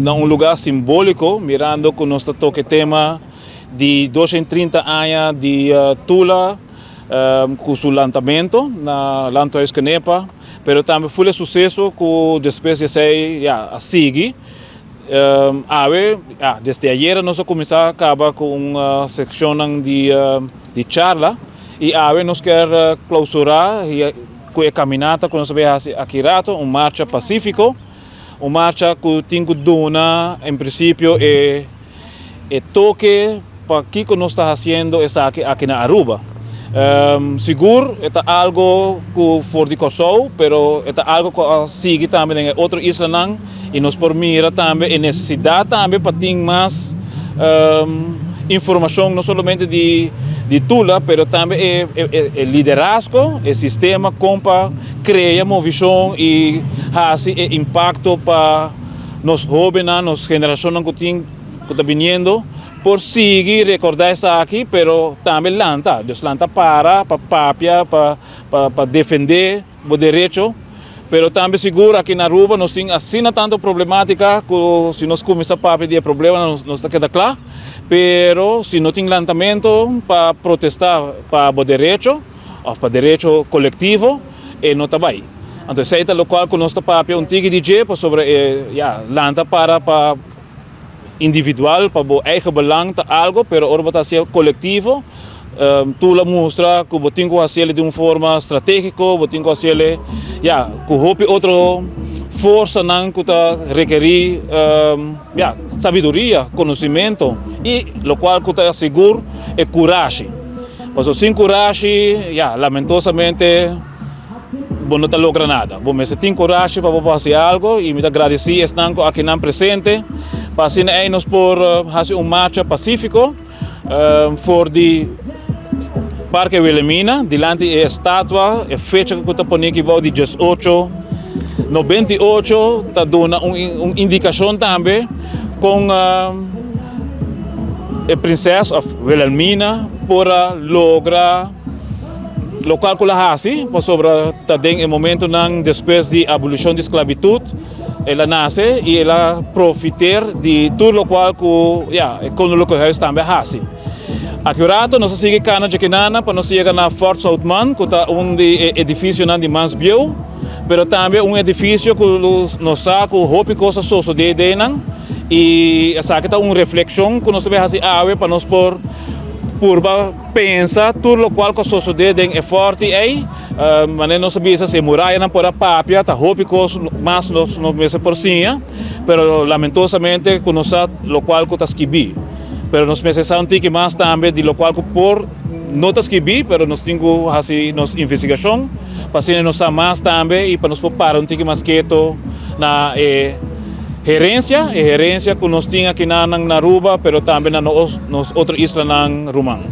Na un lugá simbóliko, mirando ku nos ta toka e tema di 230 aña di Tula ku su lantamentu na Landhuis Kenepa, pero tambe ful e suseso ku despues di esei ya a sigui. Awe, ya, desde ayera nos a kuminsá kaba ku un sekshonnan di charla i awe nos kier klousurá ku e kaminata ku nos a bai hasi aki rato, un marcha pasífiko. Un marcha ku tin ku duna en prinsipio e e toke pa kiko nos ta hasiendo esaki aki na Aruba. Sigur e ta algo ku for di Kòrsou, pero e ta algo ku a sigui tambe den e otro islanan i nos por mira tambe e nesesidat tambe pa tin mas informashon no solamente di di Tula pero tambe e e liderazgo, e sistema kon pa krea movishon i hasi e impakto pa nos hóbennan, nos generashonnan ku tin ku ta biniendo por sigui rekordá esaki pero tambe lanta, dus lanta para pa papia pa pa defendé bo derecho, pero tambe sigur aki na Aruba nos tin asina tanto problematica cu si nos cuminsa papia di e problema nos ta keda cla, pero si no tin lantamento pa protesta pa bo derecho of pa derecho colectivo e no ta bay. Anto esey ta locual cu nos ta papia un tiki di dje pasobra e ya lanta para pa individual pa bo eigen belang ta algo, pero ora bo ta hacié colectivo, Tula mustra cu bo tin cu haciele di un forma strategico, bo tin cu haciele, ya, cu hopi otro forsanan cu ta rekeri, ya, sabiduria, conocimento y locual cu ta sigur e curashi. Pasobra sin curashi, ya, lamentosamente bo no ta logra nada. Bo mester tin corashi pa bo por haci algo y mi ta gradici esnan cu akinan presente pa asina ey nos por haci un marcha pacifico for di Parke Wilhelmina dilanti e estatua, e fecha cu ta poni aki bao di 1898 ta duna un indicacion tambe con e prinses of Wilhelmina por a logra Lokual ku lo hasi pasobra ta den e momentunan despues di abolishon di sklabitut el a nase i el a profiter di tur lokual ku ya e Koninklijke Huis tambe a hasi. Aki un rato nos a sigui kana djakinana pa nos yega na Fort Zoutman ku ta un di e edifisionan di mas bieu pero tambe un edifisio ku nos sa ku hopi kos a sosode den nan i esaki ta un reflekshon ku nos ta bay hasi awe pa nos por purba Pensa tur lokual ku a sosodé den e fòrti ei. Manera nos a bisa, si e murayanan por a papia, ta hopi kos mas nos no mester por siña, pero lamentosamente ku nos sa lokual ku ta skibí. Pero nos mester sa un tiki mas tambe di lokual ku por no ta skibí, pero nos tin ku hasi nos investigashon pa asina nos sa mas tambe i pa nos por para un tiki mas keto na e Herencia, e herencia cu nos tin aki na na Aruba, pero tambe na nos otro islanan ruman.